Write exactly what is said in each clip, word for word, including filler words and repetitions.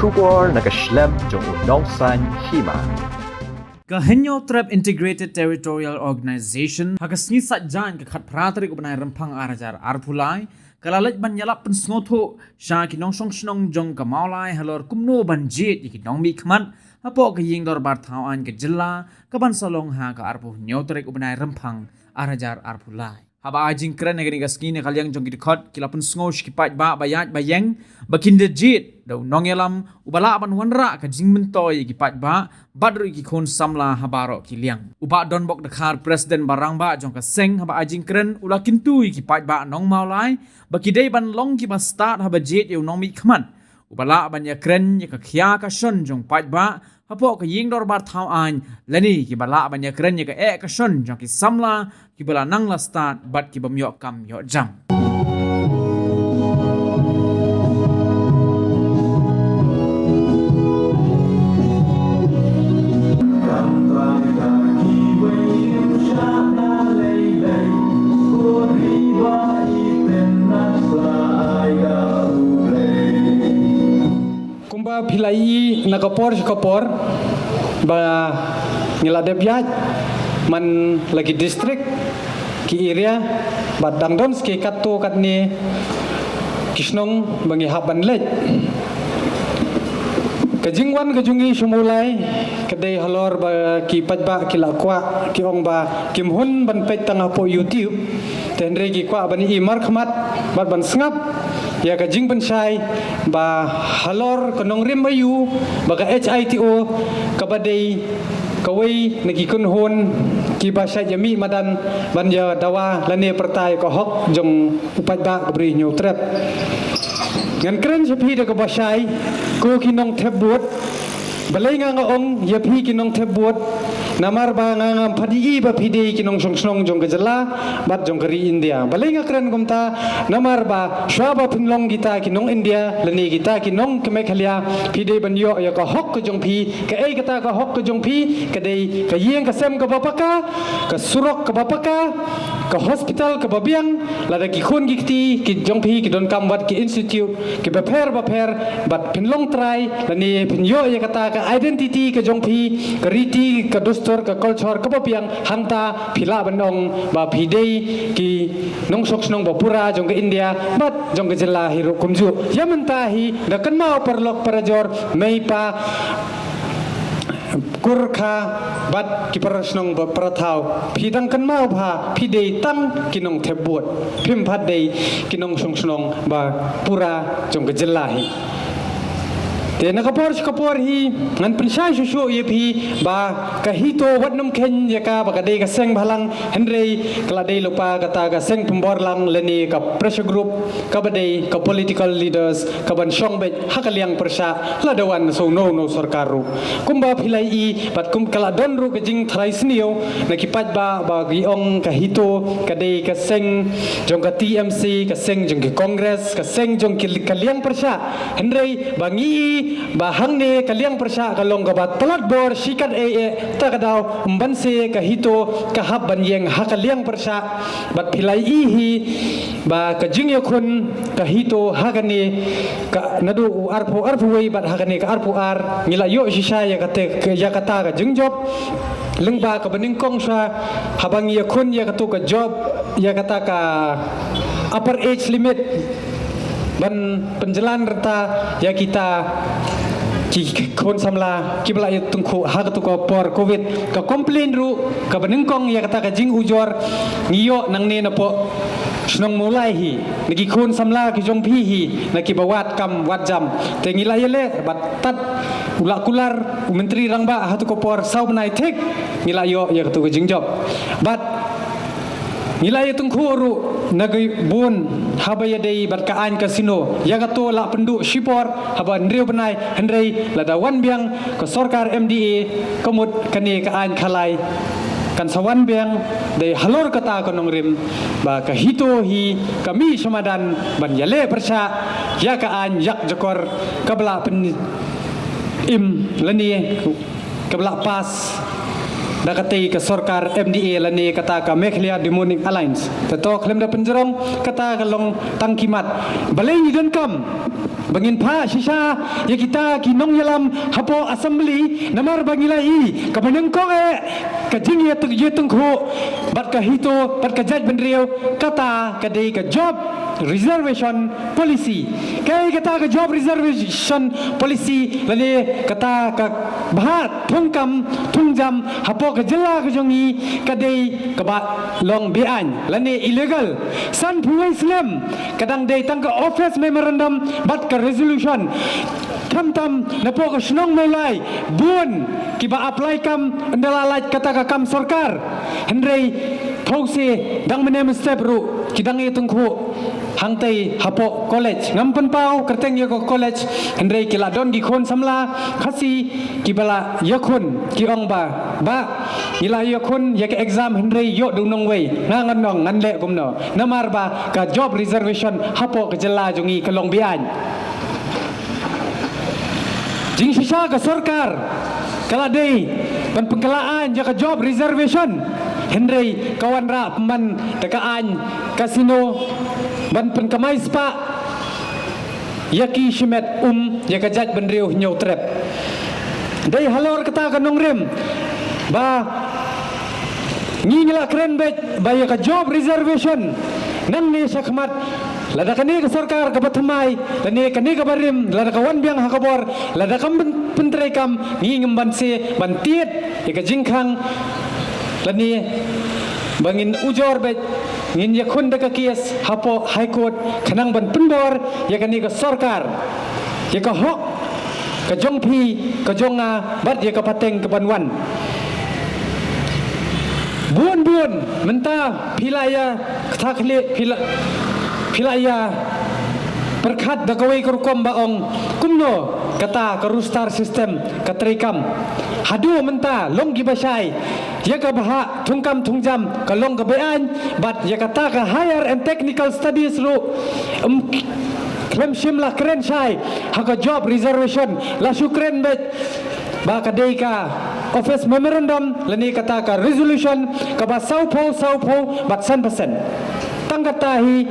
Khubor na ka shlem jong u nongsaiñ hima. Ka Hynñiewtrep Integrated Territorial Organization ha ka sngi Saitjaiñ ka khatphra tarik u bnai Rymphang ar hajar arphew lai ka la leit ban ïalap pynsngewthuh sha ki nongshong shnong jong ka Mawlai halor kumno ban jied ïa ki nongmihkhmat hapoh ka ïing dorbar thaw aiñ ka jylla ka ban sa long ha ka arphew hynñiew tarik u bnai Rymphang ar hajar arphew lai. Haba ai jingkren ha kane ka sngi na ka liang jong ki dkhot ki la pynsngew sha ki paidbah ba ïaid ba ïeng ba kin da jied da u nongïalam uba lah ban wanrah ka jingmyntoi ïa ki paidbah bad ruh ïa ki khun samla ha baroh ki liang. U Bah Donbok Dkhar, President ba rangbah jong ka seng, haba ai jingkren u la kyntu ïa ki paidbah nong Mawlai ba ki dei ban long kiba stad haba jied ïa u nongmihkhmat uba lah ban ïakren ïa ka khia ka shon jong paidbah hapoh ka ïing dorbar thaw aiñ, lane kiba lah ban ïakren ïa ka eh ka shon jong ki samla kiba la nang la stad bad ki bym ïoh kam ïoh jam. Kumba phi la ïohi na ka por sha ka por ba ngi la dep ïaid man la ki district, ki area, bad dang don sa katto katne ki shnong ba ngi hap ban leit. Ka jingwan ka jong ngi sha Mawlai ka dei halor ba ki paidbah ki la kwah, ki ong ba kim hun ban peit tang hapoh YouTube, te hynrei ki kwah ban ïohi markhmat bad ban sngap ïa ka jingpynshai ba halor ka nongrim aïu ba ka H I T O kaba dei kawei na ki kynhun kiba shait ïa mih madan ban ïa dawa lane pyrta ïa ka hok jong u paidbah ka Bri Hynñiewtrep. Ngan kren sha phi da kaba shai, ko ki nongthep vote. Balei nga nga ong ïa phi ki nongthep vote? Namar ba nga ngam pat ïohi ba phi dei ki nongshong shnong jong ka jylla bad jong ka ri India. Balei nga kren kumta? Namar ba shuwa ba phin long kita ki nong India lane kita ki nong ka Meghalaya, phi dei ban ïoh ïa ka hok ka jong phi. Kaei kata ka hok ka jong phi? Ka dei ka ïing ka sem kaba paka, ka surok kaba paka, ka hospital kaba biang, lada ki khun ki kti ki jong phi ki donkam wat ki institute kiba pher ba pher, bad phin long trai lane phin ïoh ïa kata ka identity ka jong phi, ka riti, ka dustur, ka culture kaba biang. Hangta phi lah ban ong ba phi dei ki nongshong shnong ba pura jong ka India bad jong ka jylla hi ruh kumjuh. Ïa mynta hi da kynmaw paralok parajor, mei pa, kur kha bad ki para shnong bad para thaw, phi dang kynmaw ba phi dei tang ki nongthep vote, phim pat dei ki nongshong shnong ba pura jong ka jylla hi. Te na ka por sha ka por hi ngan pynshai shuh shuh ïa phi ba ka HITO wat nym kheiñ ïa ka ba ka dei ka seng bhalang, hynrei ka la dei lypa kata ka seng pynborlang lane ka pressure group kaba dei ka political leaders kaban shong beit ha ka liang pyrshah lada wan sa uno uno sorkar ruh. Kumba phi la ïohi bad kum ka la don ruh ka jingtharai sniew na ki paidbah ba ki ong ka HITO ka dei ka seng jong ka T M C, ka seng jong ki Congress, ka seng jong ki, ka liang pyrshah. Hynrei ba ngi ïohi ba hangne ka liang pyrshah ka long kaba tlot bor shi kat eh eh, ta ka daw ym ban se ka HITO ka hap ban ïeng ha ka liang pyrshah. Bad phi la ïohi hi ba ka jingïakhun ka HITO ha kane ka naduh u arphew arphew wei bad ha kane ka arphew ar ngi la ïoh shisha ïa kata, ïa kata ka jingjop. Lyngba kaba nyngkong shuwa haba ngi ïakhun ïa kato ka jop, ïa kata ka upper age limit ban pynjlan rta ïa kita ki khun samla kiba la ïatyngkhuh ha kato ka por covid. Ka complain ruh kaba nyngkong ïa kata ka jingujor ngi ïoh nangne napoh shnong Mawlai hi, na ki khun samla ki jong phi hi, na kiba wad kam wad jam. Te ngi la ïaleh bad tad u la kular u Myntri Rangbah ha kato ka por saw bnai thik ngi la ïoh ïa kato ka jingjop. Bad ngi la ïatyngkhuh ruh na ki bun haba ïadei bad ka aiñ casino. Ïa kato la pynduh shipor haba hynriew bnai, hynrei lada wan biang ka sorkar M D A, ka mut kane ka aiñ khalai kan sa wan biang. Dei halor kata ka nongrim ba ka HITO hi ka mih sha madan ban ïaleh pyrshah ïa ka aiñ ïakjakor kaba la pyn im lane kaba la pass da katei ka sorkar M D A lane kata ka Meghalaya Democratic Alliance. Te to khlem da pynjrong kata ka long tang ki mat. Balei ngi donkam ba ngin phah shisha ïa kita ki nongïalam hapoh Assembly, namar ba ngi la i kaba nyngkong eh ka jingïatyngkhuh bad ka HITO bad ka jaitbynriew, kata ka dei ka job reservation policy. Kaei kata ka job reservation policy lane kata ka bhah thungkam thungjam hapoh ka jylla ka jong ngi ka dei kaba long beaiñ lane illegal. Sanphew wei snem ka dang dei tang ka office memorandum bad ka resolution. Khamtam napoh ka shnong Mawlai bun kiba apply kam ynda la lait kata ka kam sorkar. Hynrei phewse dang mynne mynstep ruh ki dang ïatyngkhuh hangtei hapoh college. Ngam pynpaw kyrteng ïa ka college, hynrei ki la don ki khun samla Khasi kiba la ïakhun, ki ong ba, ba ngi la ïakhun ïa ka exam hynrei ïoh da u nongwei. Nga ngan ong ngan leh kumno, namar ba ka job reservation hapoh ka jylla jong ngi ka long beaiñ. Jingshisha ka sorkar ka la dei ban pynkylla aiñ ïa ka job reservation, hynrei ka wanrah pynban da ka aiñ casino ban pynkamai spah ïa ki shimet um ïa ka jaitbynriew Hynñiewtrep. Dei halor kata ka nongrim ba ngi ngi la kren beit ba ïa ka job reservation nangne shakhmat, lada kane ka sorkar kaba thymmai lane kane kaba rim lada ka wan biang ha ka bor, lada kam pyn-, pyntreikam, ngi ngim banse ban tied ïa ka jingkhang lane ba ngin ujor beit, ngin ïakhun da ka case hapoh High Court khnang ban pynbor ïa kane ka sorkar ïa ka hok ka jong phi, ka jong nga bad ïa ka pateng kaban wan. Bun bun mynta phi la ïa kata khlieh, phi la, phi la ïa pyrkhat da kawei ka rukom ba ong kumno kata ka roster system ka treikam. Haduh mynta long kiba shai ïa ka bhah thungkam thungjam ka long ka beaiñ, bad ïa kata ka higher and technical studies ruh, em, khlem shym la kren shai ha ka job reservation, la shu kren beit ba ka dei ka office memorandum lane kata ka resolution kaba sawphew, sawphew bad san percent. Tang kata hi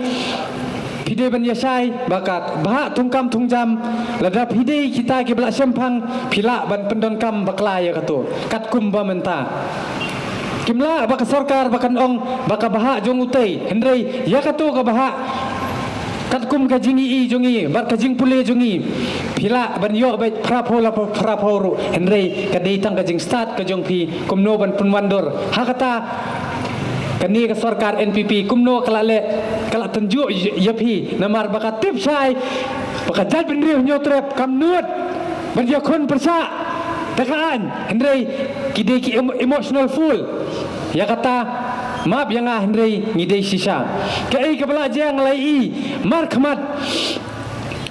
phi dei ban ïa shai ba ka bhah thungkam thungjam, lada phi dei kita kiba la shemphang, phi lah ban pyndonkam bakla ïa kato katkum ba mynta. Kim lah ba ka sorkar ba kan ong ba ka bhah jong utei, hynrei ïa kato ka bhah katkum ka jingïohi jong ngi bad ka jingpule jong ngi, phi lah ban ïoh beit phraphew la phraphew ruh, hynrei ka dei tang ka jingstad ka jong phi kumno ban pynwandur. Ha kata kane ka sorkar N P P kumno ka la leh, ka la tynjuh ïa phi, namar ba ka tip shai ba ka jaitbynriew Hynñiewtrep kam nud ban ïakhun pyrshah da ka aiñ, hynrei ki dei ki emo-, emotional fool. Ïa kata map ïa nga, hynrei ngi dei shisha. Kaei kaba la jia nga la ïohi markhmat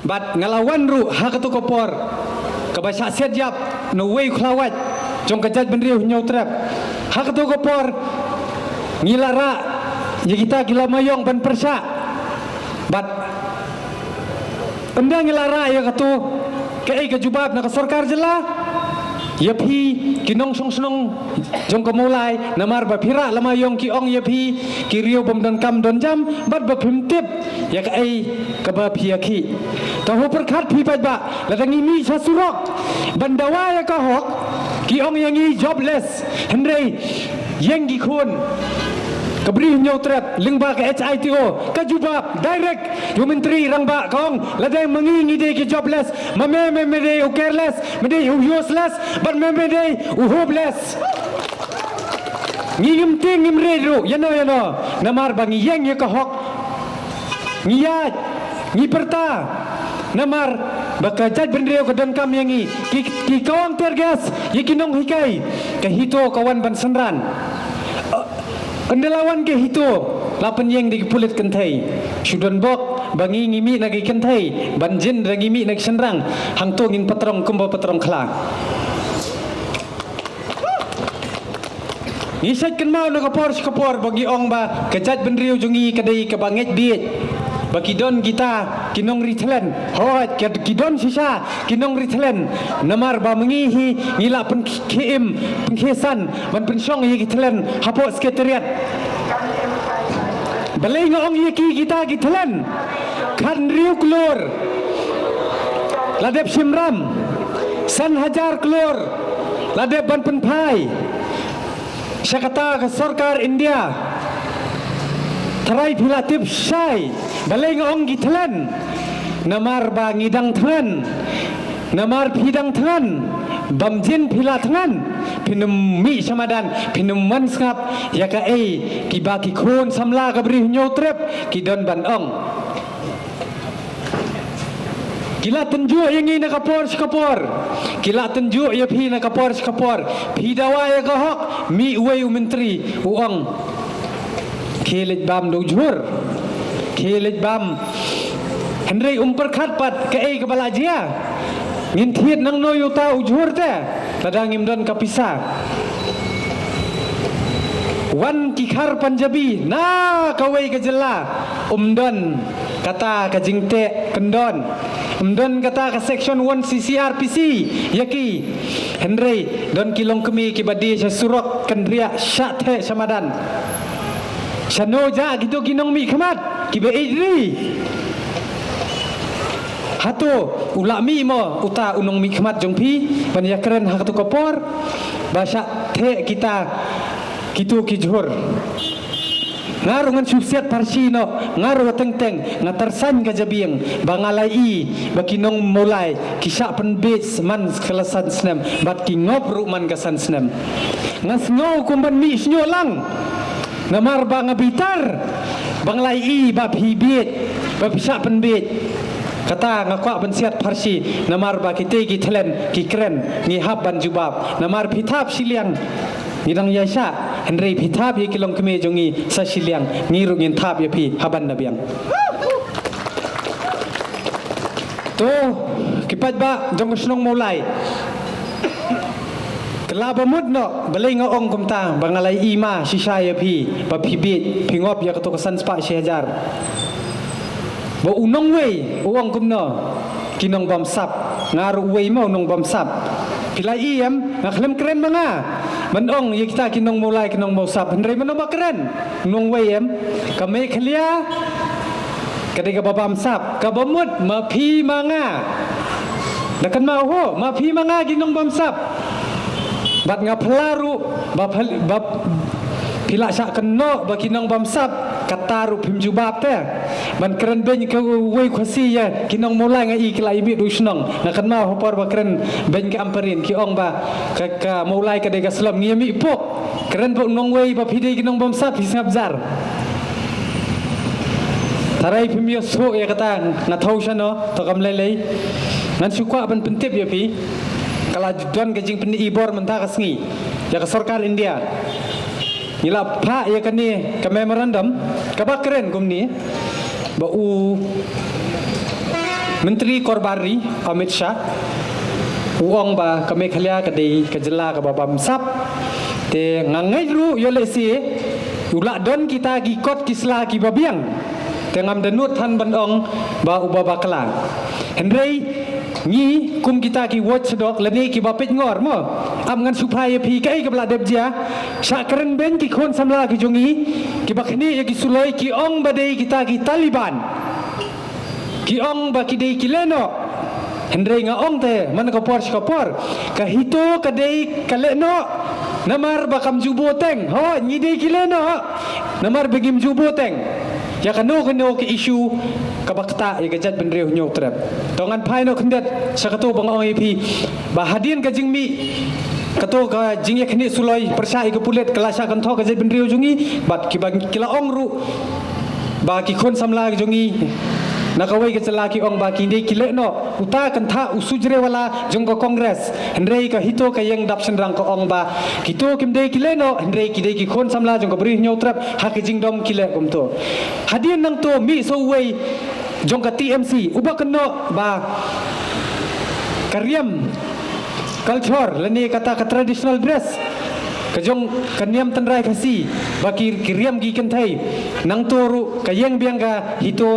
bad nga la wan ruh ha kato ka por kaba shah siat ïap na uwei u khlawait jong ka jaitbynriew Hynñiewtrep. Ha kato ka por ngi la rah ïa kita ki lama ïong ban pyrshah bad ynda ngi la rah ïa kato, kaei ka jubab na ka sorkar jylla ïa phi ki nongshong shnong jong ka Mawlai, namar ba phi rah lama ïong, ki ong ïa phi ki riew bym donkam donjam bad ba phim tip ïa kaei kaba phi ïakhih. Te ho pyrkhat phi paidbah, lada ngi mih sha surok ban dawa ïa ka hok, ki ong ïa ngi jobless, hynrei ïeng ki khun ka Bri Hynñiewtrep lyngba ka H I T O, ka jubab direct ïa u Myntri Rangbah, ka ong lada ma ngi ngi dei ki jobless, ma me, me, me dei u careless, me dei u useless bad me, me dei u hopeless. Ngi ngim tieng ngim rieh ruh ïano ïano, namar ba ngi ïeng ïa ka hok, ngi ïaid, ngi pyrta, namar ba ka jaitbynriew ka donkam ïa ngi. Ki, ki kawang tear gas ïa ki nonghikai, ka HITO ka wan ban synran. Ynda la wan ka HITO la pynïeng da ki pulit kynthei. Shu don bok ba ngi ngi mih na ki kynthei, ban jin da ngi mih na ki shynrang. Hangto ngin patrong kumba patrong khla. Ngi shait kynmaw na ka por sha ka por ba ngi ong ba ka jaitbynriew jong ngi ka dei kaba ngeit bieit. ba ki don kita ki nongri thlen. Hooid, ki, ki don shisha ki nongri thlen. Namar ba ma ngi hi ngi la pynkhie im, pynkhie san ban pynshong ïa ki thlen hapoh Secretariat. Balei nga ong ïa ki kita ki thlen? Khathynriew klur la dep shim ram, san hajar klur la dep ban pynphai sha kata ka sorkar India. Tharai phi la tip shai balei nga ong ki thlen. Namar ba ngi dang thngan, namar phi dang thngan, bym jin phi la thngan, phin ym mih sha madan, phin ym wan sngap ïa kaei kiba ki khun samla ka Bri Hynñiewtrep ki don ban ong. Ki la tynjuh ïa ngi na ka por sha ka por. Ki la tynjuh ïa phi na ka por sha ka por. Phi dawa ïa ka hok, mih uwei u myntri u ong, khie leit bam da u jhur, khie leit bam. Hynrei um pyrkhat pat kaei kaba la jia. Ngin thied nangno ïa uta u jhur te lada ngim don ka pisa? Wan ki khar Punjabi na kawei ka jylla, um don kata ka jingteh kyndon, um don kata ka section one C C R P C ïa ki. Hynrei don ki longkmie kiba die sha surok, kynriah, shah theh sha madan. Shano jah kito ki nongmihkhmat kiba ïeit ri? Hato u la mih mo uta u nongmihkhmat jong phi ban ïakren ha kato ka por ba shah theh kita kito ki jhur? Nga ruh ngan shu siat pharshi noh, nga ruh teng teng nga tyrsan ka jabieng ba nga la ïohi ba ki nong Mawlai ki shah pynbiej man ka la san snem bad ki ngop ruh man ka san snem. Nga sngew kum ban mih shñiuh lang. Namar ba nga bitar ba nga la ïohi ba phi biej, ba phi shah pynbiej. Kata nga kwah ban siat pharshi namar ba kitei ki thlen ki kren, ngi hap ban jubab. Namar phi thap shiliang, ngi dang ïai shah, hynrei phi thap ïa ki longkmie jong ngi sa shiliang, ngi ruh ngin thap ïa phi ha ban na biang. To ki paidbah jong ka shnong Mawlai, ka la ba mut noh balei nga ong kumta ba nga la ïohi ma shisha ïa phi ba phi biej, phi ngop ïa kato ka san spah shi hajar. Ba u nongwei u ong kumno? Ki nongbamsap. Nga ruh uwei ma u nongbamsap. Phi la ïohi em? Nga khlem kren ma nga ban ong ïa kita ki nong Mawlai ki nongbamsap. Hynrei mano ba kren? U nongwei em? Ka Meghalaya ka dei kaba bamsap, kaba mut ma phi ma nga. Da kynmaw ho, ma phi ma nga ki nongbamsap. Bad nga phla ruh ba phal-, ba phi la shah kynnoh ba ki nongbamsap, kata ruh phim jubab te. Ban kren beiñ ka wei Khasi ïa ki nong Mawlai, nga i ki la i bit u shnong. Nga kynmaw ha por ba kren beiñ ka Ampareen, ki ong ba ka, ka Mawlai ka dei ka slum, ngi ïa mih pok. Kren ba u nongwei ba phi dei ki nongbamsap, phi sngap jar. Tharai phim ïohsngew ïa kata, nga thaw shano, to kam lei lei. Ngan shu kwah ban pyntip ïa phi. Ka la don ka jingpyni bor mynta ka sngi ïa ka sorkar India. Ngi la phah ïa kane ka memorandum kaba kren kumne ba u Myntri Korbar Ri Amit Shah u ong ba ka Meghalaya ka dei ka jylla kaba bamsap. Te nga ngeit ruh ïoh lehse u la don kita ki kot ki sla kiba biang. Te ngam da nud than ban ong ba uba bakla. Hynrei ngi kum kita ki watchdog lane kiba peit ngor mo, ap ngan shu phai ïa phi kaei kaba la dep jia. Shah kren beiñ ki khun samla ki jong ngi kiba khnieh ïa ki suloi, ki ong ba dei kita ki Taliban. Ki ong ba ki dei ki lehnoh. Hynrei nga ong te man ka por sha ka por, ka HITO ka dei ka lehnoh. Namar ba kam ju buteng, ho ngi dei ki lehnoh. Namar ba ngim ju buteng ïa kano kano ka issue kaba ktah ïa ka jaitbynriew Hynñiewtrep. To ngan phai noh khyndiat sha kato ba nga ong ïa phi ba hadien ka jingmih kato ka jingïakhnieh suloi pyrshah ïa ka pulit, ka la shah kynthoh ka jaitbynriew jong ngi bad kiba ki la ong ruh ba ki khun samla jong ngi na kawei ka jylla ki ong ba ki dei ki lehnoh. Uta kynthah u Surjewala jong ka Congress. Hynrei ka HITO ka ïeng dap shynrang ka ong ba kito kim dei ki lehnoh, hynrei ki dei ki khun samla jong ka Bri Hynñiewtrep, ha ka jingdom ki leh kumto. Hadien nangto mih sa uwei jong ka T M C uba kynnoh ba ka riam culture lane kata ka traditional dress ka jong ka niam tynrai Khasi ba ki, ki riam ki kynthei. Nangta ruh ka ïeng biang ka HITO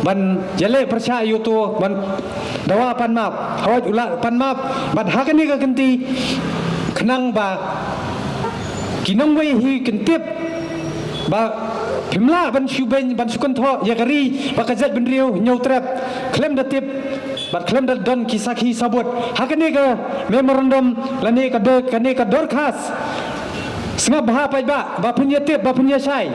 ban ïaleh pyrshah ïa uto, ban dawa pan map. Hawai u la pan map bad ha kane ka kynti, khnang ba ki nongwei hi kin tip ba phim lah ban shu beiñ, ban shu kynthoh ïa ka ri bad ka jaitbynriew Hynñiewtrep khlem da tip bad khlem da don ki sakhi sabut. Ha kane ka memorandum lane ka dor-, kane ka dorkhas, sngap bha paidbah, ba phin ïa tip, ba phin ïa shai.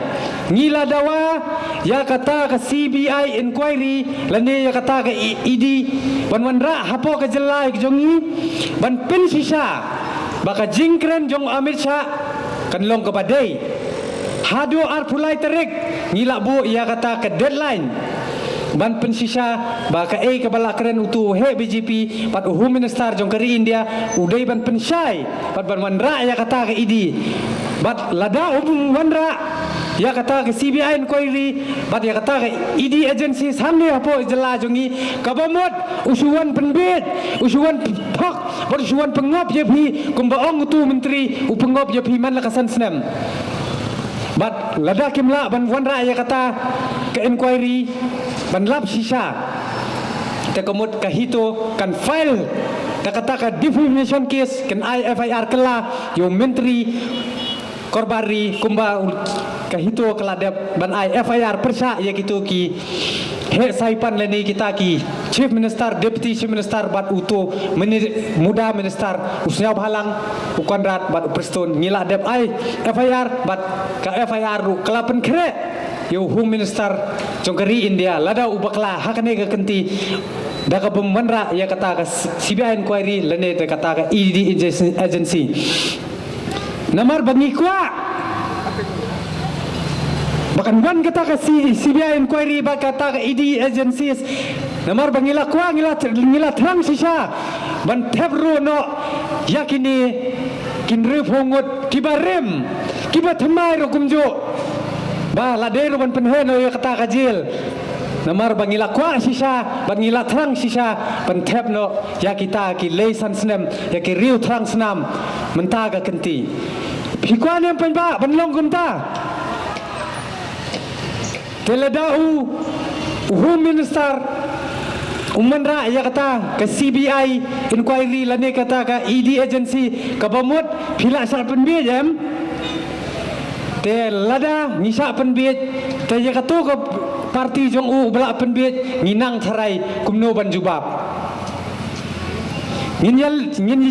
Ngi la dawa ïa kata ka C B I inquiry lane ïa kata ka E-, ED ban wanrah hapoh ka jylla ka jong ngi, ban pynshisha ba ka jingkren jong Amit Shah kan long kaba dei. Haduh arphew lai tarik ngi la buh ïa kata ka deadline ban pynshisha ba kaei kaba la kren uto u heh B J P bad u Home Minister jong ka ri India u dei ban pynshai bad ban wanrah ïa kata ka ED. Bad lada um wanrah ïa kata ka C B I inquiry bad ïa kata ka ED agency hangne hapoh jylla jong ngi, kaba mut u shu wan pynbiej, u shu wan thok, bad u shu wan pyngop ïa phi kumba ong uto u myntri u pyngop ïa phi man la ka san snem. Bad lada kim lah ban wanrah ïa kata ka inquiry ban lap shisha, te ka mut ka HITO kan file da kata ka defamation case, kan ai F I R kylla ïa u myntri Korbari kumba u, ka HITO ka la dep ban ai F I R pyrshah ïa kito ki heh saipan lane kita ki Chief Minister, Deputy Chief Minister bad uto mini-, muda minister u Sniawbhalang, u Conrad bad u Prestone. Ngi la dep ai F I R bad ka F I R ruh ka la pynkhreh ïa u Home Minister jong ka ri India lada u bakla ha kane ka kynti da kaba ym wanrah ïa kata ka C B I inquiry lane da kata ka E D agency. Namar ba ngi kwah ba kan wan kata ka C-, C B I inquiry bad kata ka E D agencies. Namar ba ngi la kwah, ngi la thr-, ngi la thrang shisha ban thep ruh noh ïa kine ki hynriewphew ngut kiba rim, kiba thymmai ruh kumjuh, ba la dei ruh ban pynheh noh ïa kata ka jel. Namar ba ngi la kwah shisha bad ngi la thrang shisha ban thep noh ïa kita ki lei san snem, ïa ki riewthrang snam mynta ka kynti. Phi kwah ne em paidbah ban long kumta? Te lada u, u Home Minister um wanrah ïa kata ka C B I inquiry lane kata ka E D agency, kaba mut phi la shah pynbiej em? Te lada ngi shah pynbiej, te ïa kato ka party jong u ba la pynbiej, ngi nang tharai kumno ban jubab. Ngin ïal-, ngin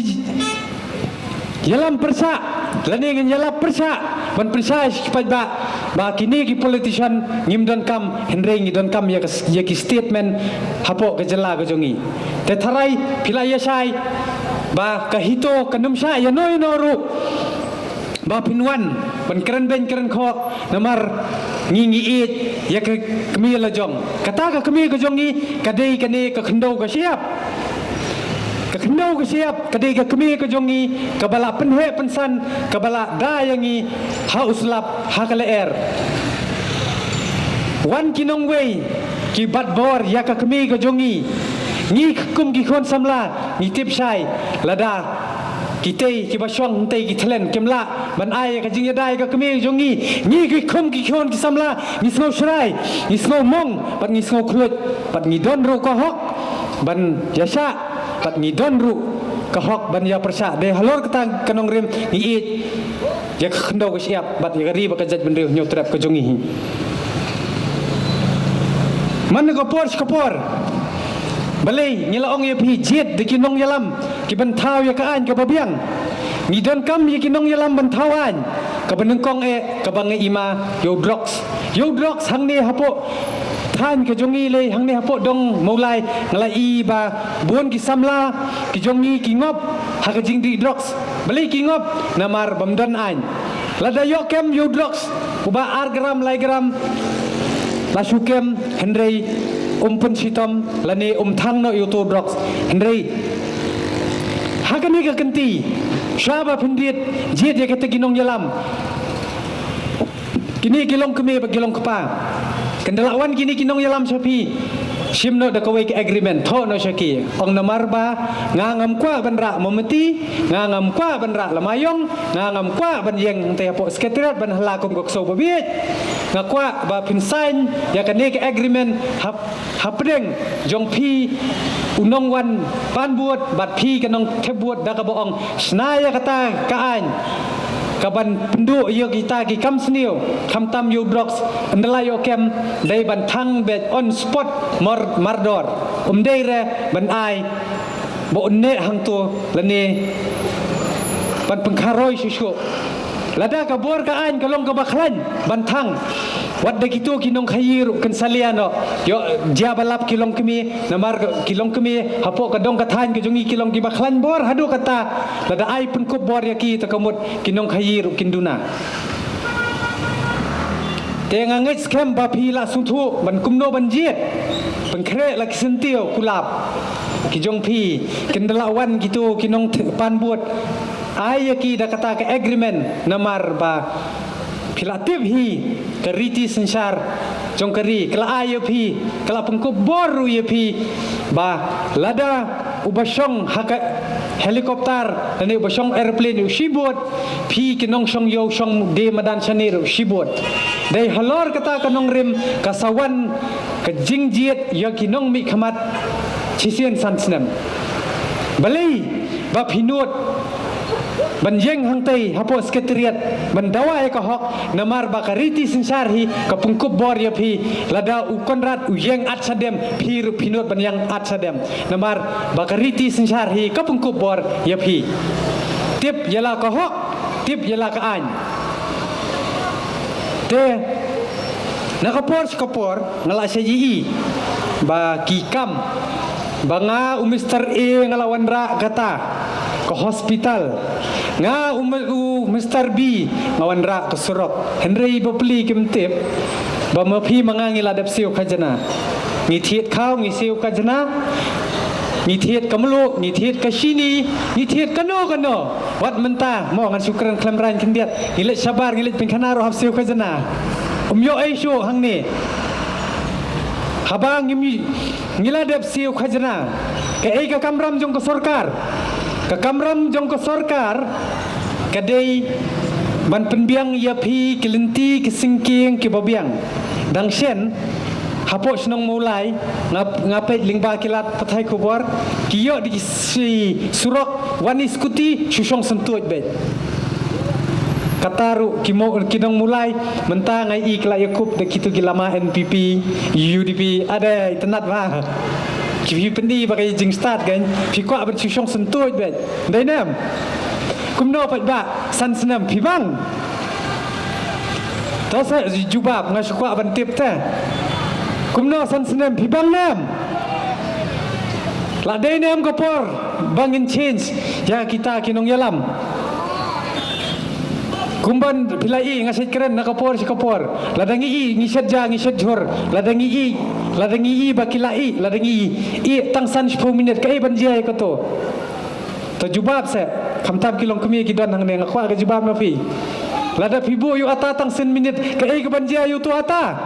ïalam pyrshah lane ngin ïalap pyrshah ban pyrshah sha ki paidbah ba kine ki politician ngim donkam, hynrei ngi donkam ïa ka s-, ïa ki statement hapoh ka jylla ka jong ngi. Te tharai phi la ïa shai ba ka HITO kan ym shah ïano ïano ruh ba phin wan ban kren beiñ kren khoh, namar ngi ngi ïeit ïa ka kmie la jong. Kata ka kmie ka jong ngi ka dei kane ka khyndew ka shyiap. Ka khyndew ka shyiap ka dei ka kmie ka jong ngi kaba la pynheh pynsan, kaba la da ïa ngi ha u slap ha ka lyer. Wan ki nongwei ki bat bor ïa ka kmie ka jong ngi. Ngi kum ki khun samla ngi tip shai lada kitei kiba shong hangtei ki thlen kim lah ban ai ïa ka jingïada ïa ka kmie jong ngi. Ngi ki kum ki khun ki samla ngi sngew shrai, ngi sngew mong bad ngi sngew khluit bad ngi don ruh ka hok ban ïashah bad ngi don ruh ka hok ban ïa pyrshah. Dei halor kata ka nongrim ngi ïeit ïa ka khyndew ka shyiap bad ïa ka ri bad ka jaitbynriew Hynñiewtrep ka jong ngi hi. Man ka por sha ka por, balei ngi la ong ïa phi jied da ki nongïalam ki ban thaw ïa ka aiñ kaba biang. Ngi donkam ïa ki nongïalam ban thaw aiñ kaba nyngkong eh kaba nga i ma ïa u drugs. Ïa u drugs hangne hapoh thaiñ ka jong ngi lei, hangne hapoh dong Mawlai nga la i ba bun ki samla ki jong ngi ki ngop ha ka jingdih drugs. Balei ki ngop? Namar bym don aiñ. Lada ïoh kem ïa u drugs uba ar gram lai gram la shu kem, hynrei um pynshitom lane um thang noh ïa uto u drugs. Hynrei ha kane ka kynti, shuwa ba phin jied, jied ïa kita ki nongïalam. Kine ki long kmie bad ki long kpa. Kan da la wan kine ki nongïalam sha phi. Shim noh da kawei ka agreement, thoh noh sha ki. Ong namar ba nga ngam kwah ban rah Mombati, nga ngam kwah ban rah Lamayong, nga ngam kwah ban ïeng hangtei hapoh Secretariat ban hala kum ka ksew babieit. Nga kwah ba phin sign ïa kane ka agreement hap hapdeng jong phi u nongwan pan vote bad phi ka nongthep vote da kaba ong shna ïa kata ka aiñ kaban pynduh ïa kita ki kam sniew, khamtam ïa u drugs, ynda la ïoh kem dei ban thang beit on spot mor mardor. Um dei re ban ai ba un neh hangto lane ban pynkharoi shuh shuh. Lada ka bor ka aiñ ka long kaba khlaiñ ban thang, wat da kito ki nongkhaïi ruh kin salia noh. Ïoh jia ba lap ki longkmie, namar ki longkmie hapoh ka dong ka thaiñ ka jong ngi ki long kiba khlaiñ bor haduh katta. Lada ai pynkup bor ïa ki, ta ka mut ki nongkhaïi ruh kin duna. Te nga ngeit skhem ba phi la sngewthuh ban kumno ban jied, pynkhreh la ki syntiew kulap ki jong phi. Kin da la wan kito ki nongpan vote, ai ïa ki da kata ka agreement, namar ba phi la tip hi ka riti synshar jong ka ri ka la ai ïa phi, ka la pynkup bor ruh ïa phi ba lada uba shong ha ka helicopter lane uba shong aeroplane u shibud, phi ki nongshong ïew shong die madan shane ruh shibud. Dei halor kata ka nongrim ka sa wan ka jingjied ïa ki nongmihkhmat shisien san snem. Balei ba phi nud ban ïeng hangtei hapoh Secretariat ban dawa ïa ka hok? Namar ba ka riti synshar hi ka pynkup bor ïa phi. Lada u Conrad u ïeng at shadem, phi ruh phi nud ban ïeng at shadem. Namar ba ka riti synshar hi ka pynkup bor ïa phi. Tip ïa la ka hok, tip ïa la ka aiñ. Te na ka por sha ka por nga la shah ïohi ba ki kam ba nga u Mister A nga la wanrah kata ka hospital, nga u, u Mister B nga wanrah ka surok. Hynrei ba pli kim tip ba ma phi ma nga ngi la dep siew khajna. Ngi thied khaw ngi siew khajna. Ngi thied ka mluh, ngi thied ka shini, ngi thied kano kano. Wat mynta mo ngan shu kren khlem rang khyndiat, ngi leit shabar, ngi leit pynkhana ruh hap siew khajna. Um ïoh ei shuh hangne. Haba ngim, ngi la dep siew khajna, kaei ka kamram jong ka sorkar? Ka kamram jong ka sorkar ka dei ban pynbiang ïa phi ki lynti ki syngkien kiba biang. Dang shen hapoh shnong Mawlai, nga, nga peit lyngba ki lad pathai khubor, ki ïoh da ki surok wan i skuti shu shong syntuid beit. Kata ruh ki mo, ki nong Mawlai mynta nga i ki la ïakup da kito ki lama N P P, U D P. Ade itynnad ba ki phi pyni ba ka i jingstad kan, phi kwah ban shu shong syntuid beit. Dei nem? Kumno pat ba san snem phi bang? To sa jubab, nga shu kwah ban tip te. Kumno san snem phi bang nem? La dei nem ka por ba ngin change ïa kita ki nongïalam? Kumban phi la i, nga shet kren na ka por sha ka por. Lada ngi i ngi shet ja ngi shet jhur. Lada ngi i, lada ngi i ba ki la i, lada ngi i tang san shiphew minit, kaei ban jia ïa kato? To jubab se. Khamtam ki longkmie ki don hangne, nga kwah ka jubab na phi. Lada phi buh ïa u ata tang san minit, kaei kaban jia ïa uto ata?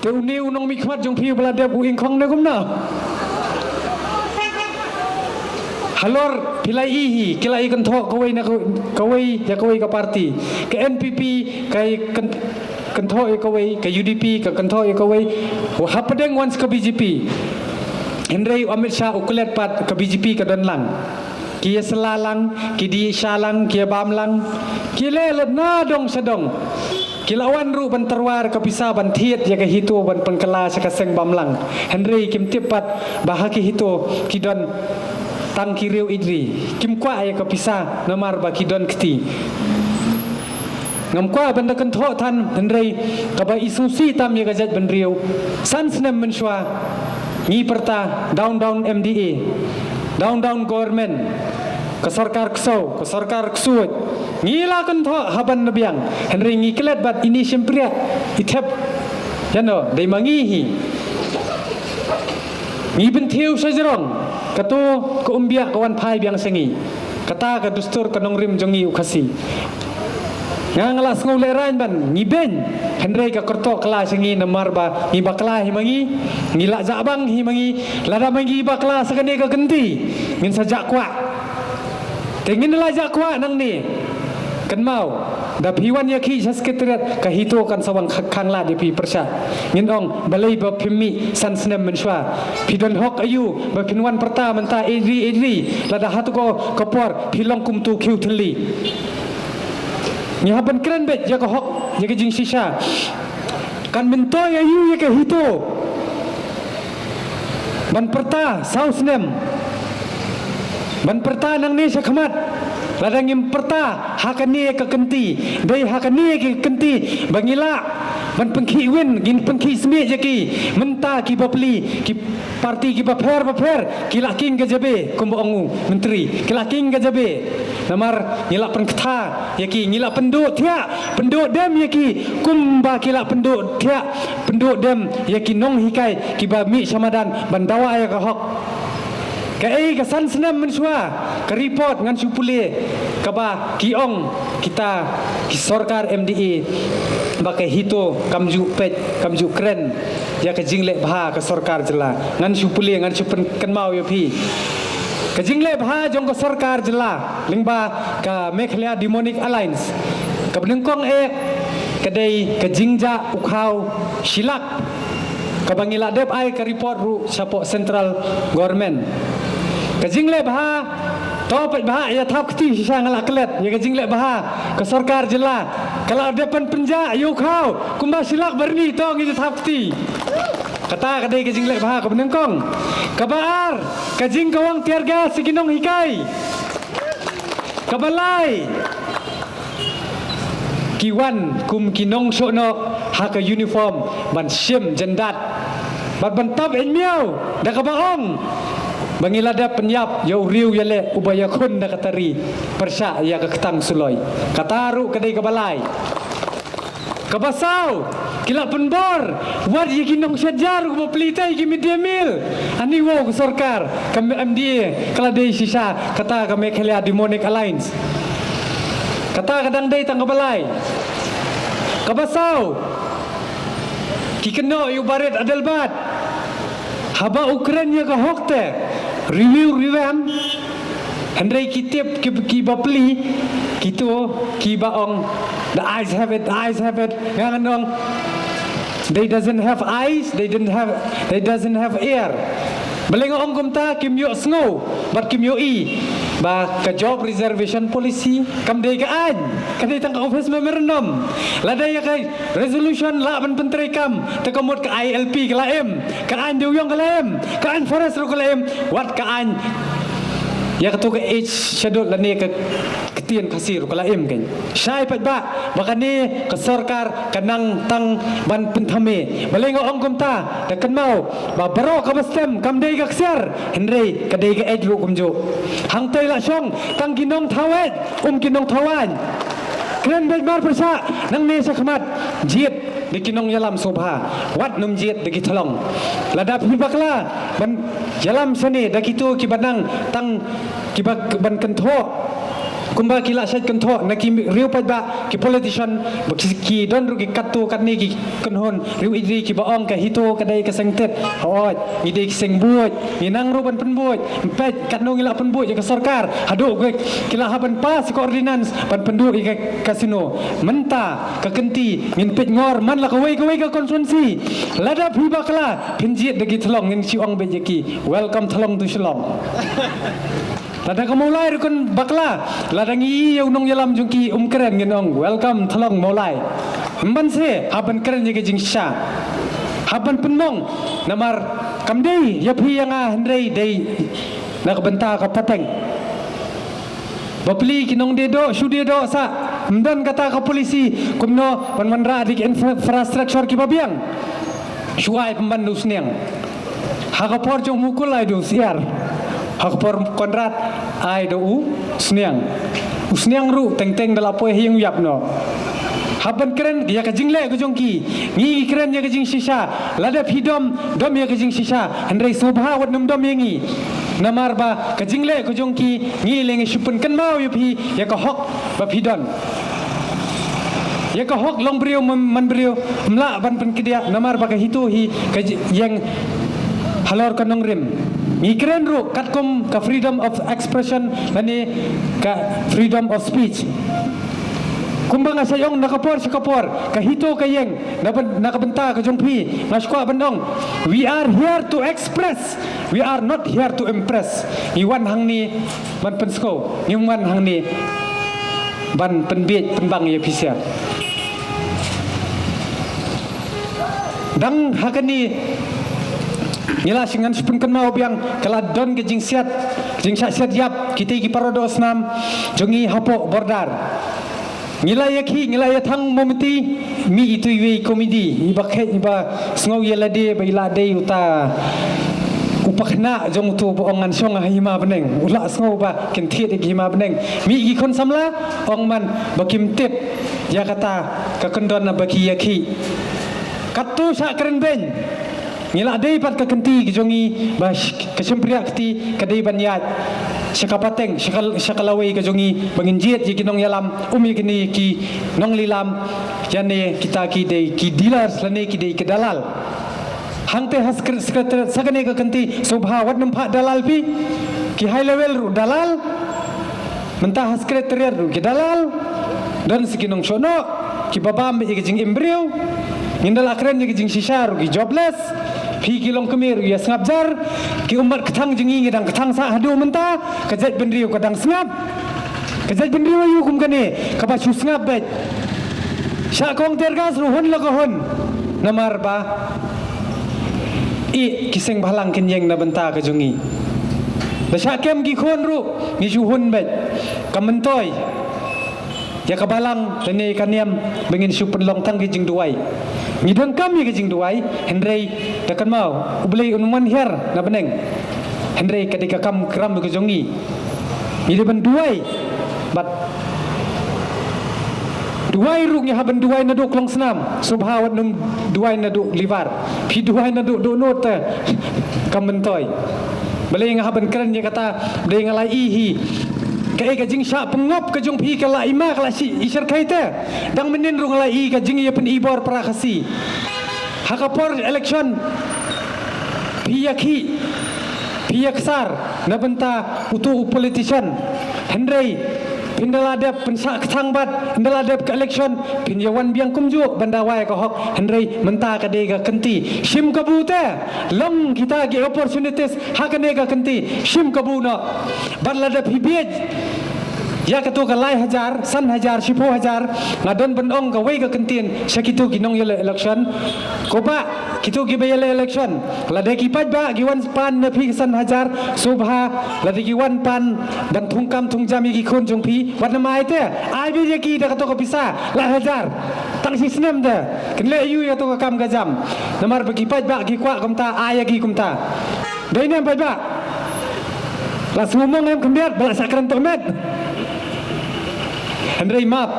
Te une u nongmihkhmat jong phi ba la dep u ingkhong ne kumno? Halor phi la i hi ki la i kynthoh kawei na kawei, kawei ïa kawei ka party. Ka N P P ka i kyn-, kynthoh ïa kawei, ka U D P ka kynthoh ïa kawei. Hapdeng wan sa ka B J P. Hynrei u Amit Shah u klet pat, ka B J P ka don lang. Ki ïa sla lang, ki dih sha lang, ki ïa bam lang. Ki leh lut na dong sha dong. Ki la wan ruh ban tyrwa ka pisa ban thied ïa ka HITO ban pynkylla sha ka seng bam lang. Hynrei kim tip pat ba ha ka HITO ki don tang ki riew ïeit ri. Kim kwah ïa ka pisa namar ba ki don kti. Ngam kwah ban da kynthoh than, hynrei kaba i sngewsih tam ïa ka jaitbynriew. San snem mynshuwa ngi pyrta down down M D A, down down government, ka sorkar ksew, ka sorkar ksuid. Ngi la kynthoh haban na biang, hynrei ngi klet bad ine shympriah i thep. Ïano, dei ma ngi hi. Ngi bynthiew sha jrong, kato ka umbiah ka wan phai biang sha ngi. Kata ka dustur ka nongrim jong ngi u Khasi. Nga nga la sngew lehrain ban ngi beiñ. Hynrei ka kyrteng ka la sha ngi namar ba ngi bakla hi ma ngi. Ngi la jah bang hi ma ngi. Lada ma ngi bakla sa kane ka kynti, ngin sa jah kwah. Te ngin la jah kwah nangne. Kynmaw, da phi wan ïa ki sha secretariat ka HITO kan sa wan kha-, khang lad ïa phi pyrshah. Ngin ong balei ba phim mih san snem mynshuwa. Phi don hok aïu ba phin wan pyrta mynta ejri ejri. Lada hato ko ka por phi long kum tu khiew thylli. Ngi hap ban kren beit ïa ka hok, ïa ka jingshisha. Kan myntoi aïu ïa ka HITO ban pyrta saw snem, ban pyrta nangne sha khmat. Lada ngim pyrta ha kane ka kynti, dei ha kane ka kynti ba ngi lah ban pynkhih win, ngin pynkhih smiej ïa ki. Mynta ki bapli, ki parti ki bapher bapher ki la king ka jabe, kumba ong u myntri, ki la king ka jabe. Namar ngi la pynkta ïa ki, ngi la pynduh thiah, pynduh dem ïa ki, kumba ki la pynduh thiah, pynduh dem ïa ki nonghikai kiba mih sha madan ban dawa ïa ka hok. Kaei ka san snem mynshuwa, ka report ngan shu pule, kaba ki ong kita ki sorkar MDA ba ka HITO kam ju peit, kam ju kren ïa ka jingleh bha ka sorkar jylla. Ngan shu pule, ngan shu pyn-, kynmaw ïa phi. Ka jingleh bha jong ka sorkar jylla lyngba ka Meghalaya Demonic Alliance, kaba nyngkong eh ka dei ka jingjah u khaw shilak, kaba ngi la dep ai ka report ruh shapoh central government. Ka jingleh bha, to peit bha, ïa thap kti shisha, nga la klet ïa ka jingleh bha ka sorkar jylla. Ka la dep pyn-, pynjah ïa u khaw kumba shilak barni, to ngi ïa thap kti. Kata ka dei ka jingleh bha kaba nyngkong. Kaba ar, ka jingkawang tear gas ïa ki nonghikai. Kaba lai, ki wan kum ki nongshohnoh ha ka uniform ban shim jyndat bad ban tap ïa miaw da kaba ong ba ngi la dep pynïap ïa u riew ïaleh uba ïakhun da ka tari pyrshah ïa ka ktang suloi. Kata ruh ka dei kaba lai. Kaba saw, ki la pynbor wat ïa ki nongshet jar kiba plie tei ki mid day meal. Ani wow ka sorkar, ka MDA ka la dei shisha, kata ka Meghalaya Demonic Alliance. Kata ka dang dei tang kaba lai. Kaba saw, ki kynnoh ïa u Barit Adelbert. Haba u kren ïa ka hok te, review, revamp. Hynrei ki tip ki, ki bapli, kito kiba ong, "The ayes have it, the ayes have it." Nga ngan ong, "They doesn't have eyes, they didn't have, they doesn't have ear." Balei nga ong kumta? Kim ïohsngew bad kim ïohi ba ka job reservation policy kam dei ka aiñ, ka dei tang ka office memorandum. Lada ïa ka resolution lah ban pyntreikam, te ka mut ka ILP ka la im, ka aiñ dewïong ka la im, ka aiñ forest ruh ka la im, wat ka aiñ ïa kato ka Eighth Schedule lane ka ktien Khasi ruh ka la im kein. Shai paidbah ba kane ka sorkar ka nang tang ban pynthame. Balei nga ong kumta? Da kynmaw ba baroh kaba stem kam dei ka ksiar, hynrei ka dei ka eit ruh kumjuh. Hangtei la shong tang ki nongthaw eit, um ki nongthaw aiñ. Kren beit mar pyrshah nangne sha khmat. Jied da ki nongïalam sngewbha, wat nym jied da ki thlong. Lada phi bakla ban ïalam shane da kito kiba nang tang kiba ban kynthoh, kumba ki la shait kynthoh na ki riew paidbah, ki politician, ba ki, ki don ruh ki katto katne ki kynhun riew eit ri kiba ong ka HITO ka dei ka seng tit. Hooid, ngi dei ki seng buit, ngi nang ruh ban pynbuit. Peit katno ngi la pynbuit ïa ka sorkar, haduh ki la hap ban pass ïa ka ordinance ban pynduh ïa ka casino. Mynta ka kynti ngin peit ngor man la kawei kawei ka constituency. Lada phi bakla, phin jied da ki thlong, ngin shu ong beit ïa ki, "Welcome thlong to Shillong." Lada ka Mawlai ruh kan bakla, lada ngi ïoh nongïalam jong ki um kren, ngin ong, "Welcome thlong Mawlai." Hynrei hap ban kren ïa ka jingshisha, hap ban pynmong. Namar kam dei ïa phi ïa nga, hynrei dei na ka bynta ka pateng. Bapli ki nongdie doh, shu die doh sah. Ym don kata ka polisi kumno ban wanrah da ki infra-, infrastructure kiba biang. Shu ai pynban da u sniang. Ha ka por jong u Mukul ai da u syiar. Ha ka por Conrad ai da u sniang. U sniang ruh teng teng da la poi ha ïing u ïap noh. Hap ban kren ïa ka jingleh ka jong ki. Ngi kren ïa ka jingshisha. Lada phi dom, dom ïa ka jingshisha. Hynrei sngewbha wat nym dom ïa ngi. Namar ba ka jingleh ka jong ki, ngi leh ngi shu pynkynmaw ïa phi ïa ka hok ba phi don. Ïa ka hok long briew man, man briew, ym lah ban pynkdiah namar ba ka HITO hi ka ïeng halor ka nongrim. Ngi kren ruh katkum ka freedom of expression lane ka freedom of speech. Kumba nga sa ong na ka por sha ka por, ka HITO ka ïeng na, na ka bynta ka jong phi, nga sngewkwah ban ong, we are here to express, we are not here to impress. Ngi wan hangne ban pynsngew, ngi wan hangne ban pynbiej pynbang ïa phi sha. Dang ha kane ngi la shu ngan shu pynkynmaw biang ka la don ka jingsiat, jingshah siat ïap kita ki para doh snam jong ngi hapoh border. Ngi la ïa ki, ngi la ïa thang momenti, mih itu iwei i komiti iba khet iba sngew ïa lade ba i la dei uta u pakna jong utu ba ong ngan shong ha hima bneng, u la sngew ba kin thied ïa ki hima bneng. Mih ki khun samla ong man ba kim tip ïa kata ka kyndon ba ki ïa ki. Katto sha kren beiñ. Ngi la dei pat ka kynti ka jong ngi ba sh-, ka shympriah kti ka dei ban ïaid sha ka pateng, sha ka, sha ka lawei ka jong ngi ba ngin jied ïa ki nongïalam, um ïa kine ki nonglilam, ïa ne kita ki dei ki dealers lane ki dei ki dalal. Hangte ha sekre-, sekretariat sa kane ka kynti, sngewbha wat nym phah dalal phi, ki high level ruh dalal. Mynta ha sekretariat ruh ki dalal, don sa ki nongshong noh, ki babam ïa ka jingim briew. Ngin da la kren ïa ka jingshisha ruh ki jobless. Phi ki longkmie ruh ïa sngap jar. Ki ummat kthang jong ngi ngi dang kthang sah haduh mynta. Ka jaitbynriew ka dang sngap. Ka jaitbynriew aïu kum kane kaba shu sngap beit. Shah kong tear gas ruh hun la ka hun. Namar ba i ki seng bhalang kin ïeng na bynta ka jong ngi. Da shah kem ki khun ruh ngi shu hun beit. Ka myntoi ïa ka balang lane ka niam ba ngin shu pynlong tang ki jingduwai. Ngi donkam ïa ki jingduwai, hynrei da kynmaw U Blei un ym wan hiar na bneng. Hynrei ka dei ka kam kram ka jong ngi. Ngi dei ban duwai bad duwai ruh ngi hap ban duwai naduh klongsnam, sngewbha wat nym duwai naduh livar. Phi duwai naduh dohnud te ka myntoi. Balei nga hap ban kren ïa kata, balei nga la ïohi hi. Kaei ka jingshah pynngop ka jong phi ka la i ma ka la shi i syrkhei te. Dang mynnin ruh nga la i ka jingïapynibor para Khasi. Ha ka por election phi ïa ki, phi ïa ksar na bynta utu u politician. Hynrei phin da la dep pynshah kthang bad phin da la dep ka election, phin ïa wan biang kumjuh ban dawa ïa ka hok. Hynrei mynta ka dei ka kynti. Shim kabu te, long kita ki opportunities ha kane ka kynti. Shim kabu noh. Bad lada phi biej ïa kato ka lai hajar, san hajar, shiphew hajar, nga don ban ong kawei ka kyntien sha kito ki nongïaleh election. Ko bah, kito kiba ïaleh election, lada ki paidbah ki wan pan na phi san hajar, sngewbha, lada ki wan pan ban thungkam thungjam ïa ki khun jong phi, wat nym ai te, ai biej ïa ki da kato ka pisa lai hajar. Tang shi snem te kin leh aïu ïa kato ka kam ka jam? Namar ba ki paidbah ki kwah kumta, ai ïa ki kumta. Dei ne em paidbah? La sngewmong em khyndiat ba la shah kren tok met? Hynrei map,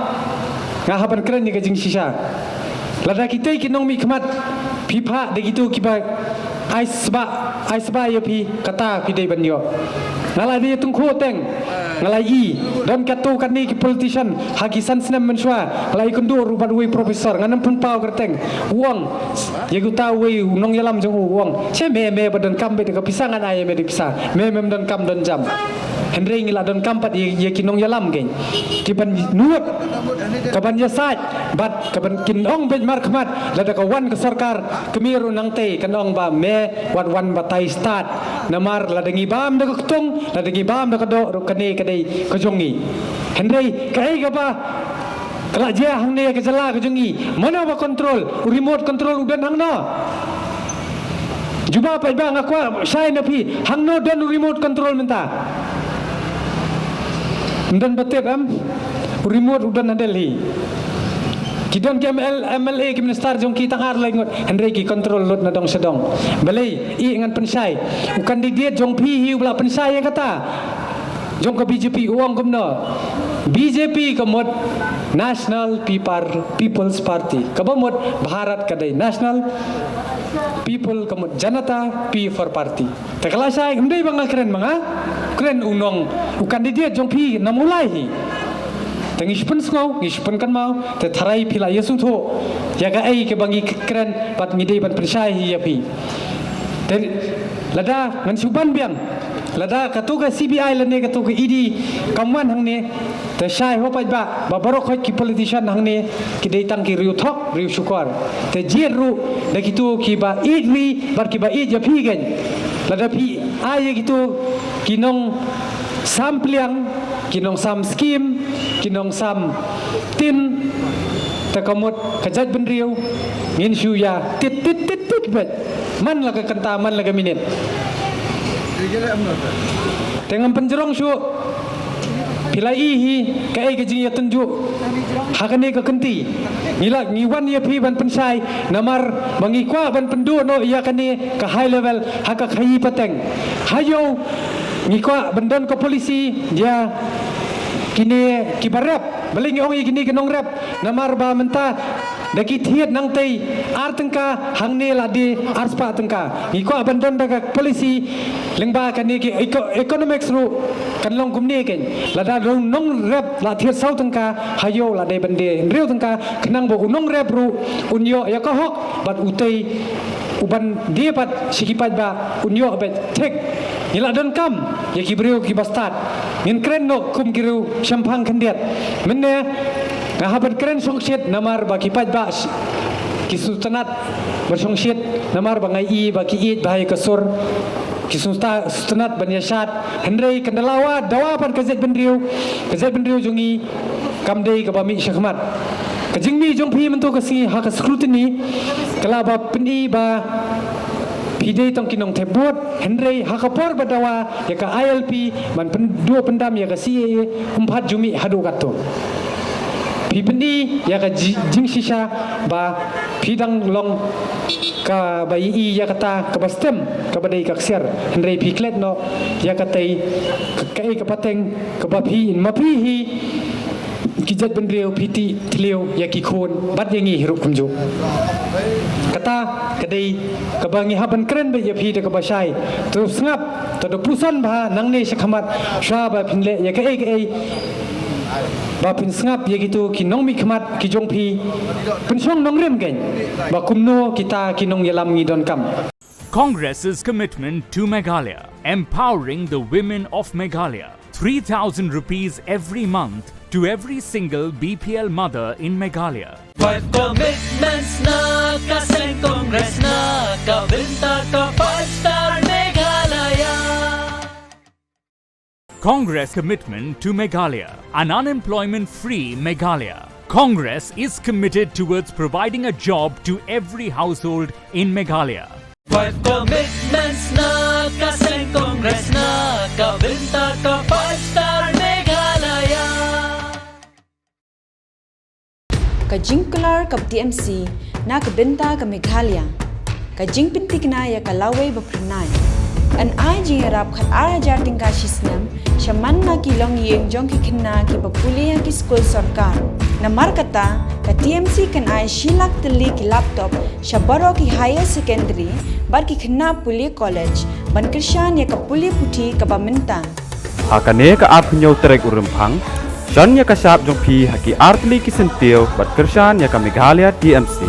nga hap ban kren ïa ka jingshisha. Lada kitei ki nongmihkhmat phi phah da kito kiba ai sbah, ai sbah ïa phi, kata phi dei ban ïoh. Nga la dei tyngkhuh teng, nga la i don katto katne ki politician ha ki san snem mynshuwa, nga la ïakynduh ruh bad uwei professor, ngan ym pynpaw kyrteng. U ong ïa uta uwei u nongïalam jong u, u ong, "Che me, me ba donkam beit da ka pisa, ngan ai ïa me da pisa. Me mem donkam don jam." Hynrei ngi la donkam pat ïa, ïa ki nongïalam kein, ki ban nud, ka ban ïasaid bad ka ban kin ong beit markhmat. Lada ka wan ka sorkar kmie ruh nangtei kan ong ba me wat wan batai stad. Namar lada ngi bam da ka ktung, lada ngi bam da ka doh ruh, kane ka dei ka jong ngi. Hynrei kaei kaba ka la jia hangne ka jylla ka jong ngi, mano ba control? U remote control u don hangno? Jubab paidbah, nga kwah shai na phi, hangno don u remote control mynta? Ym don ba tip em? U remote u don ha Delhi. Ki don ki M L, M L A, ki minister jong ki tang ar lai ngut, hynrei ki control lut na dong sha dong. Balei? I ngan pynshai. U candidate jong phi hi u ba la pynshai ïa kata jong ka B J P, u ong kumno? B J P ka mut National People, People's Party. Kaba mut Bharat ka dei National, People ka mut Janata, P for Party. Te ka la shai, ym dei ba nga kren ma nga. Kren u nong, u candidate jong phi na Mawlai hi. Te ngi shu pynsngew, ngi shu pynkynmaw, te tharai phi la ïasngewthuh ïa kaei kaba ngi kren bad ngi dei ban pynshai hi ïa phi. Te lada ngan shu ban biang, lada katu ka C B I lane katu ka E D kam wan hangne, te shai ho paidbah ba baroh khoit ki politician hangne ki dei tang ki riew thok riew shukor. Te jied ruh da kitu kiba ïeit ri bad kiba ïeit ïa phi kein. Lada phi ai ïa kitu ki nongsam pliang, ki nongsam skim, ki nongsam tin, te ka mut ka jaitbynriew ngin shu ïa tit tit tit tit beit. Man la ka kynta, man la ka minit. Te ngam pynjrong shuh. Phi la i hi kaei ka jingïatynjuh ha kane ka kynti. Ngi la, ngi wan ïa phi ban pynshai namar ba ngi kwah ban pynduh noh ïa kane ka high level ha ka khaïi pateng. Ha ïew ngi kwah ban don ka policy ïa kine kiba rep. Balei ngi ong ïa kine ki nongrep? Namar ba mynta da ki thied nangtei ar tyngka, hangne la dei ar spah tyngka. Ngi kwah ban don da ka policy lyngba kane ki eco-, economics ruh kan long kumne kein. Lada u nongrep la thied saw tyngka, ha ïew la dei ban die hynriew tyngka, khnang ba u nongrep ruh un ïoh ïa ka hok bad utei u ban die pat sha ki paidbah un ïoh beit thik. Ngi la donkam ïa ki briew kiba stad. Ngin kren noh kum ki riew shemphang khyndiat. Mynne nga hap ban kren shongshit namar ba ki paidbah sh-, ki sngewtynnat ban shongshit namar ba nga i ba ki ïeit bha ïa ka sur. Ki sngewta-, sngewtynnat ban ïashad. Hynrei kan da la wad dawa pat ka jaitbynriew, ka jaitbynriew jong ngi kam dei kaba mih shakhmat. Ka jingmih jong phi mynta ka sngi ha ka scrutiny ka la ba pyni ba phi dei tang ki nongthep vote, hynrei ha ka por ba dawa ïa ka I L P ban pynduh pyndam ïa ka C A A, ym pat ju mih haduh katto. Phi pyni ïa ka ji-, jingshisha ba phi dang long kaba i ïa kata kaba stem, kaba dei ka ksiar, hynrei phi klet noh ïa katei ka, kaei ka pateng kaba phi, ma phi hi ki jaitbynriew phi tih thliew ïa ki khun bad ïa ngi hi ruh kumjuh. Kata ka dei kaba ngi hap ban kren beit ïa phi da kaba shai. To sngap, to da puson bha nangne shakhmat, shuwa ba phin leh ïa kaei kaei ba phin sngap ïa kitu ki nongmihkhmat ki jong phi. Pynshong nongrim kein ba kumno kita ki nongïalam ngi donkam. Congress's commitment to Meghalaya, empowering the women of Meghalaya. Three thousand rupees every month to every single B P L mother in Meghalaya. Five commitments na ka seng Congress na ka bynta ka five star Meghalaya. Congress commitment to Meghalaya, an unemployment-free Meghalaya. Congress is committed towards providing a job to every household in Meghalaya. Five commitments na ka seng Congress na ka bynta ka five star Meghalaya. Ka jingkular ka T M C na ka bynta ka Meghalaya. Ka jingpynthikna ïa ka lawei ba phyrnai. Yn ai jingïarap khatar hajar tyngka shi snem sha man la ki longïing jong ki khynnah kiba pule ha ki skul sorkar. Namar kata, ka T M C kan ai shi lak tylli ki laptop sha baroh ki higher secondary bad ki khynnah pule college ban kyrshan ïa ka pule puthi kaba mynta. Ha kane ka arphew hynñiew tarik u Rymphang, shon ïa ka shap jong phi ha ki artylli ki syntiew bad kyrshan ïa ka Meghalaya T M C.